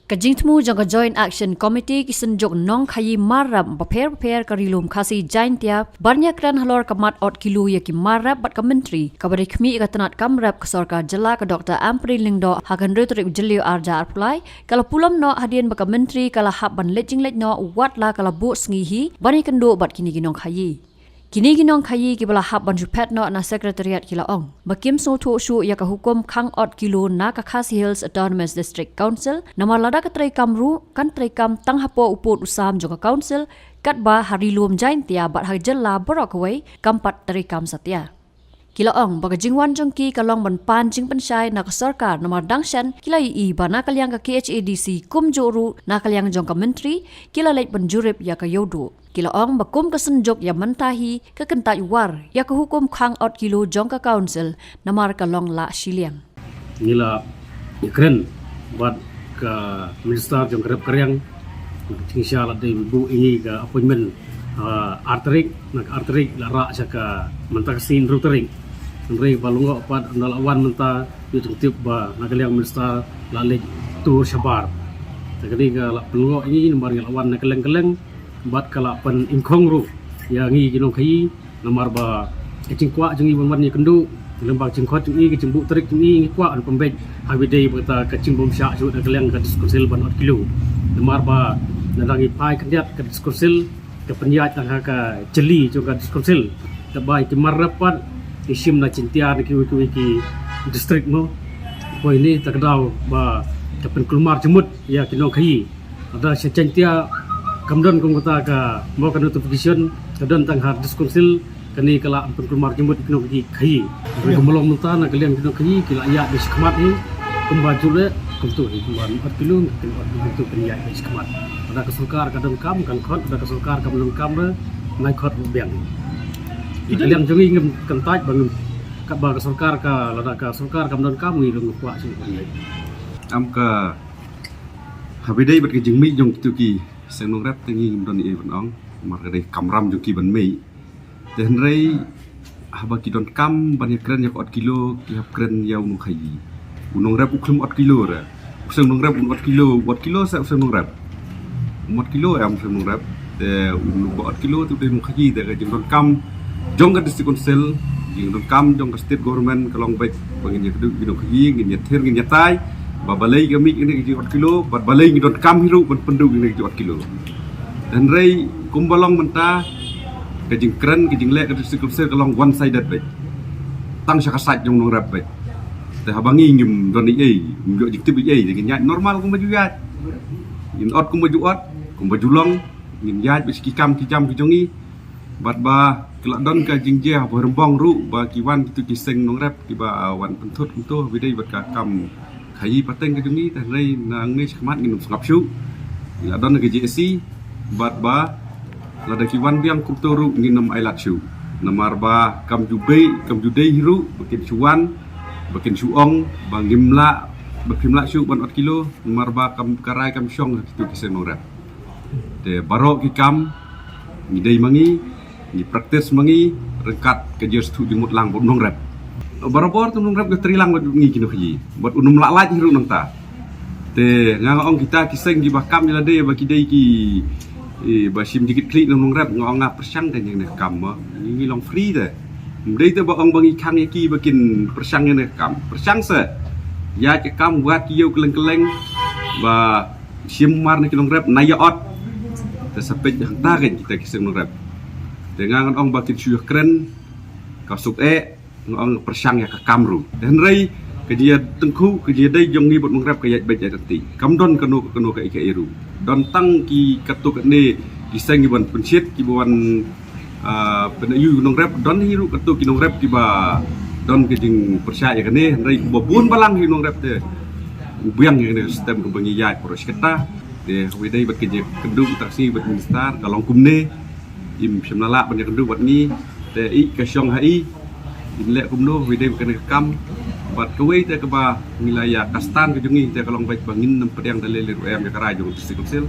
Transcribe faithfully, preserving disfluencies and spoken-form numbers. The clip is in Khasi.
Ka jingthmu jong ka Joint Action Committee ki synjuk nongkhaii marrep bapher bapher ka Ri-lum Khasi Jaintia ban ïakren halor ka mat ot kilo ïa ki marrep bad ka Myntri kaba dei khmih ïa ka tnat kam rep ka sorkar jylla ka Dr Ampareen Lyngdoh ha ka hynriew tarik Jylliew arhajar arphew lai ka la pulom noh hadien ba ka Myntri ka la hap ban leit jingleit noh wat la ka la buh sngi hi ban ïakynduh bad kine ki nongkhaii. Kine ki nongkhaii kiba la hap ban shu phet noh na Secretariat ki la ong ba kim sngewthuh shuh ïa ka hukum khang ot kilo na ka Khasi Hills Autonomous District Council namar lada ka treikam ruh kan treikam tang hapoh u pud u sam jong ka Council katba ha Ri-lum Jaintia bad ha jylla baroh kawei kam pat treikam satia. Ki la ong ba ka jingwan jong ki ka long ban pan jingpynshai na ka sorkar namar dang shen ki la ïohi ba na ka liang ka KHADC kumjuh ruh na ka liang jong ka Myntri ki la leit ban jurip ïa ka ïewduh. Ki la ong ba kum ka synjuk ïa mynta hi ka kyntait war ïa ka hukum khang ot kilo jong ka Council namar ka long lah shiliang. Ngi la ïakren bad ka Minister jong ka rep ka riang, jingshisha la dei buh ïa ngi ka appointment, ah, ar tarik, na ka ar tarik la rah sha ka mynta ka sngi hynriew tarik. Hynrei ba lyngngoh pat ynda la wan mynta ïa tang tip ba na ka liang Minister la leit tur shabar. Te ka dei ka la pynlyngngoh ïa ngi namar ngi la wan na kylleng kylleng bad ka la pynïngkhong ruh ïa ngi ki nongkhaii namar ba ka jingkwah jong ngi ban wan ïakynduh, lem bad ka jingkhot jong ngi, ka jingbuh tarik jong ngi, ngi kwah ban pynbeit ha kaba dei ba kata ka jingbymshah shuh na ka liang ka District Council ban ot kilo. Namar ba lada ngi phai khyndiat ka District Council ka pynïaid tang ha ka jylli jong ka District Council. Te ba ki marrep pat ki shim na Jaintia na kiwei kiwei ki district mo. Poi ne te ka daw ba ka pynkulmar jingmut ïa ki nongkhaii. Lada sha Jaintia kam don kum kata ka mo ka notification, ka don tang ha District Council, kane ka la pynkulmar jingmut ïa ki nongkhaii. Hynrei kumba long mynta na ka liang ki nongkhaii ki la ïaid beit shakhmat hi kumba ju leh kumto hi, kumba ot kilo, ot kilo kumto, kan ïaid beit shakhmat. Lada ka sorkar ka donkam kan khot, lada ka sorkar kam donkam re nai khot ruh biang. Na ka liang jong ngi ngim kyntait ba ngim, katba ka sorkar ka, lada ka sorkar kam donkam ngi ruh ngim kwah shuh ban leh. Am ka Haba ïadei bad ka jingmih jong kito ki seng nongrep te ngi ngim don ei ei ban ong, namar ka dei ka kamram jong ki ban mih. Te hynrei haba ki donkam ban ïakren ïa ka ot kilo, ki hap kren ïa u nongkhaii. U nongrep u khlem ot kilo re. U seng nongrep un ot kilo, u ot kilo se u seng nongrep. Um ot kilo em u seng nongrep. Te u ba ot kilo te u dei u nongkhaii, te ka jingdonkam jong ka District Council, jingdonkam jong ka State Government ka long beit ba ngin ïakynduh ïa ki nongkhaii, ngin ïathir, ngin ïatai ba balei ka mih kane ka jing ot kilo bad balei ngi donkam hi ruh ban pynduh ïa kane ka jing ot kilo. Hynrei kumba long mynta ka jingkren, ka jingleh ka District Council ka long one sided beit. Tang sha ka side jong u nongrep beit. Te haba ngi ngim don ei ei, ngim ïoh jingtip ei ei, te ngin ïaid normal kumba ju ïaid. Ngin ot kumba ju ot, kumba ju long, ngin ïaid beit sha ki kam ki jam ki jong ngi. Bad ba ki la don ka jingjia ha Bhoirymbong ruh ba ki wan kito ki seng nongrep kiba wan pynthut kumto, haba ïadei bad ka kam khaii pateng ka jong ngi, te hynrei nangne shakhmat ngin ym sngap shuh. Ki la don ka JAC bad ba lada ki wan biang kumto ruh ngin ym ailad shuh. Namar ba kam ju bei, kam ju dei hi ruh ba kin shu wan, ba kin shu ong ba ngim lah, ba phim lah shuh ban ot kilo, namar ba kam, ka rai kam shong ha kito ki seng nongrep. Te baroh ki kam ngi dei ma ngi, ngi practice ma ngi ryngkat ka jingsngewthuh jingmut lang bad u nongrep. Barabor te u nongrep ka trei lang bad ngi ki nongkhaii, bad un ym lah lait hi ruh nangta. Te nga nga ong kita ki seng kiba kam ïa lade ba ki dei ki, eh, ba shim jingkitkhlieh na u nongrep, nga ong nga pyrshang te ïa kane ka kam mo. Ngi, ngi long free te. Ym dei te ba ong ba ngi khang ïa ki ba kin pyrshang ïa kane ka kam. Pyrshang se. Ïaid ka kam, wad ki ïew kylleng kylleng ba shim mar na ki nongrep, na ïa ot. Te sa peit hangta kein kita ki seng nongrep. Te nga ngan ong ba kin shu ïakren ka suk eh, nga ong pyrshang ïa ka kam ruh. Te hynrei ka jingïatyngkhuh, ka jingïadei jong ngi bad u nongrep ka ïaid beit ïaid ryntih. Kam don kano kano kaei kaei ruh. Don tang ki katto katne ki seng kiban pynshit, kiba wan ah, pynïoh ïa u nongrep, don hi ruh katto ki nongrep kiba don ka jingpyrshah ïa kane, hynrei ba bun balang hi u nongrep te u biang ïa kane ka system kaba ngi ïaid baroh shi katta. Te haba ïadei bad ka jingïakynduh tang shi bad minister ka long kumne, im shym la lah ban ïakynduh bad ngi, te i ka shong ha i, in leh kumno haba ïadei bad kane ka kam. Bad kawei te kaba ngi la ïa ka stand ka jong ngi te ka long beit ba ngin ym pdiang da lei lei ruh em ïa ka rai jong ka District Council.